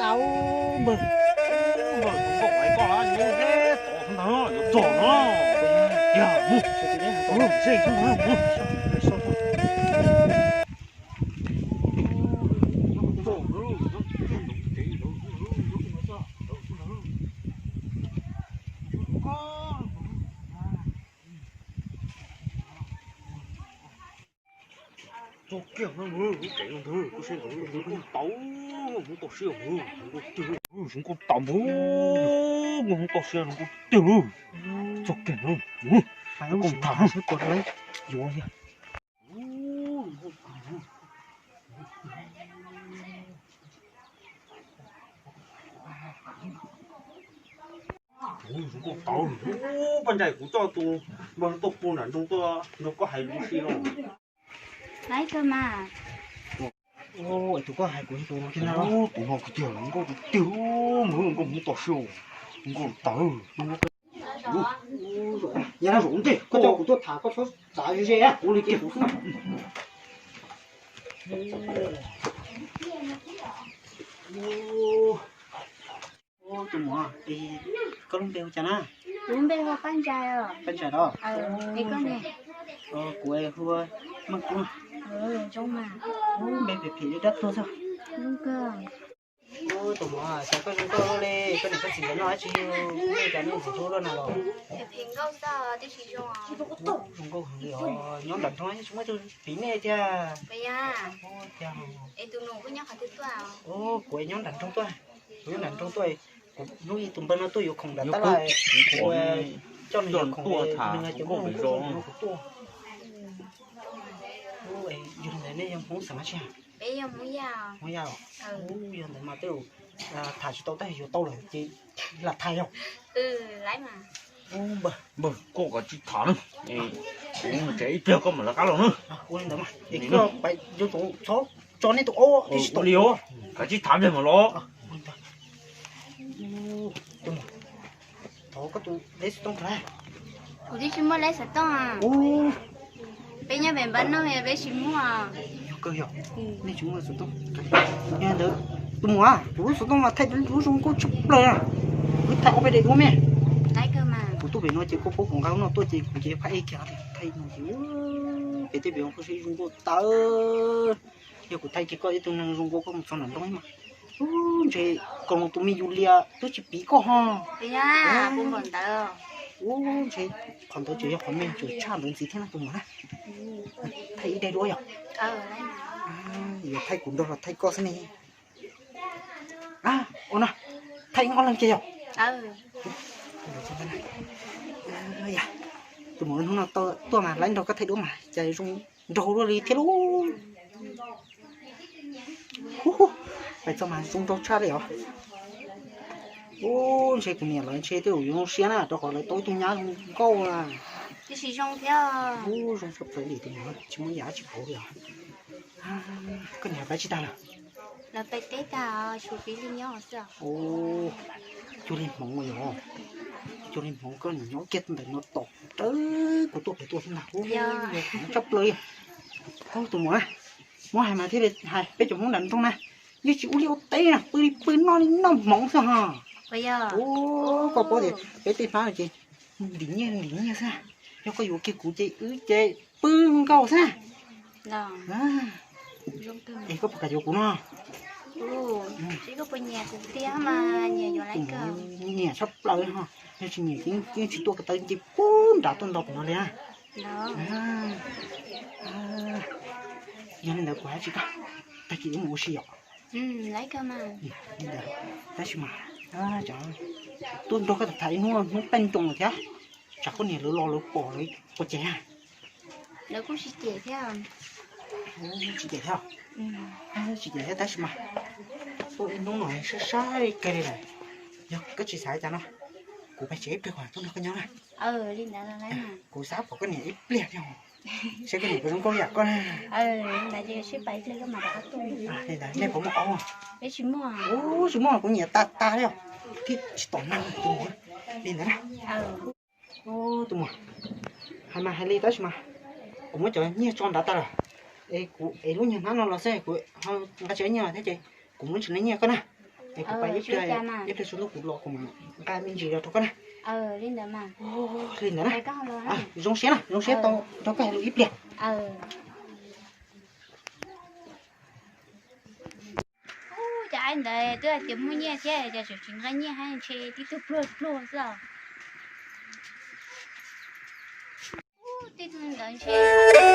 Au, npawg, npawg, tus nkauj hais koj na, yuav tod xwb ntag, yuav txog no. Tiag, mus, mus, seb xwb ntag, mus. Txog kiag no, lub tsev no ntag, koj saib ntawd, tau, Hmoob toj siab, Hmoob nkauj tiag, zoo nkauj tas npaum, Hmoob toj siab zoo nkauj tiag lauj. Txog kiag no, koj tham seb puas laib yuav thiab. Zoo nkauj tas, poj ntxawm, kuv coj tus npawg tuaj pw nram nroog tuaj nrog koj hais lus ua si no. Laib kawg mas. Tus koj hais kuv tus no thiab na. Tus no kuv tiag, nkauj tiag, Hmoob nkauj Hmoob toj siab, nkauj tas. Yog no zaum ntej koj coj kuv tuaj tham koj txhob txav ze ze, ua li kiag kuv xwb. Tus muam, koj lub npe hu cas na? Kuv lub npe hu Paj Ntsais os. Paj Ntsais los? Es koj ne? Kuv hu Meej Kub. Zoo mas. Npe phem phem li dab tuag xwb. Tus muam, cas koj zoo nkauj li, koj niam koj txiv nkawd noj dab tsi, nej cas nej ntxim hlub luaj na los? Zoo nkauj heev li os, nyob nram nroog tsis muaj tus piv nej thiab. Kuv nyob nram nroog tuaj, kuv nyob nram nroog tuaj, kuv hnub ib tus npawg no tuaj yuav khoom nram tab laj, kuv coj nws yuav khoom, nws hais tias muaj zoo nkauj no kuv tuaj. Yog li ntawd nej yog Hmoob xeem dab tsi? Hmoob Yaj. Yog ntawd mas tej zaum tham tsis tau tab sis yuav tau lawm ces lam tham yog. Npawg, koj kav tsij tham na, kuv mus tsev ib pliag koj mam lawv qab los na. Ua li ntawd mas, koj yuav tsum txhob tso nej tus aub tib si tau li os, kav tsij tham pliag mam los. Thov koj tus leb xov tooj tag. Kuv twb tsis muaj leb xov tooj. Peb nyob pem npab noj peb tsis muaj. Yog kawg yog, nej tsis muaj xov tooj. Yog ntawd tus muam, kuv lub xov tooj mas thaij lub zoo nkauj tshaj plaws na. Wb thaij ob peb daim duab me. Kuv tuaj pem no ces koj paub kuv nqa lub no tuaj ces kuv ces phaj ej kiag thaij no ces pem tej pem koj saib zoo nkauj tawv. Yog kuv thaij kiag koj ib tug neeg zoo nkauj koj mus txog nram nroog mas, ntshe koom tus me Yulia twb tsis piv koj ho. Ntshe qhov ntawd tseem yog qhov me tseem tshaj ntawd ntxiv thiab na tus muam na. Thaij ib daim duab yom. Yuav thaij kuv nrog los thaij koj xwb ne. Ua no, thaij ob leeg kiag yom. Tus muam, hnub no tuaj mas lawv nrog koj thaij duab mas cas zoo nraug luaj li thiab lauj. Pais txog mas zoo nraug tshaj li os. Ub, ntshe kuv niam lawv ntshe tej zaum yuav zoo siab na rau qhov lawv tau ib tug nyab zoo nkauj na. Ub, zoo tshaj plaws li tus muam, tsis muaj yam dab tsi pauv li os. Koj niam lawv tsis tag lawm? Cuag li hmoov yog, cuag li hmoov koj niam nyob kiag ntawm no tom rawv kuv tuaj pem tuaj xwb ntag. Ub, tshaj plaws li. Ub, tus muam, muab hais mas thiaj li hais, peb cov Hmoob nram nroog na, yeej tsis ua liaj ua teb na, pw li pw noj li noj hmoov xwb ho. Ub, koj paub tias peb tej Hmoob no ces ntim nyiaj ntim nyiaj xwb. Yog koj yuav kiag kuv ces wb ces pw nkauj xwb. Es koj puas kam yuav kuv no? Nyiam tshaj plaws ho, yog tsis nyiam yeej tsis tuaj ko taw ces puag nrad tuaj nto pem no li. Yog li ntawd kuv hais tsis koj, tag kis wb mus ua si yom. Li ntawd, tab sis mas tuaj nrog koj tham ib hnub hnub peb nroos lawm thiab, tsam koj niam lawv los lawv pom lawv puas cem? Lawv kuj tsis cem thiab. Tsis cem thiab, tsis cem thiab tab sis mas tuaj ib hnub no saib saib kawg li lawm. Yog koj tsis xav cas no, kuv pais tsev ib pliag kuv mam tuaj nrog koj nyob na. Kuv xav pom koj niam ib pliag thiab, saib koj niam puas zoo nkauj li yam koj na. Li ntawd nej puas muaj aub? Ub, tsis muaj, kuv nyiam tas tas li os, thiab tsis tom neeg tus muam. Li ntawd na. Tus muam, hais mas hais li tab sis mas kuv muab cov nyiaj tso nrad tag lawm, es kuv ev lub nyuag hnab no los xwb, kuv nqa tsis tau nyiaj los thiab ces kuv muab tsis tau nyiaj koj na. Es kuv pais ib pliag, ib pliag tsaus ntuj kuv los kuv mam nqa me ntsis los rau koj na. Li ntawd na, zoo siab na, zoo siab tau nrog koj hais lus ib pliag. Ub, cov aib ntawd twb hais tias muaj nyiaj thiab cas tseem tsis nqa nyiaj, ntshe tib tug pluag pluag xwb os. Ub, tib tug ntawd ntshe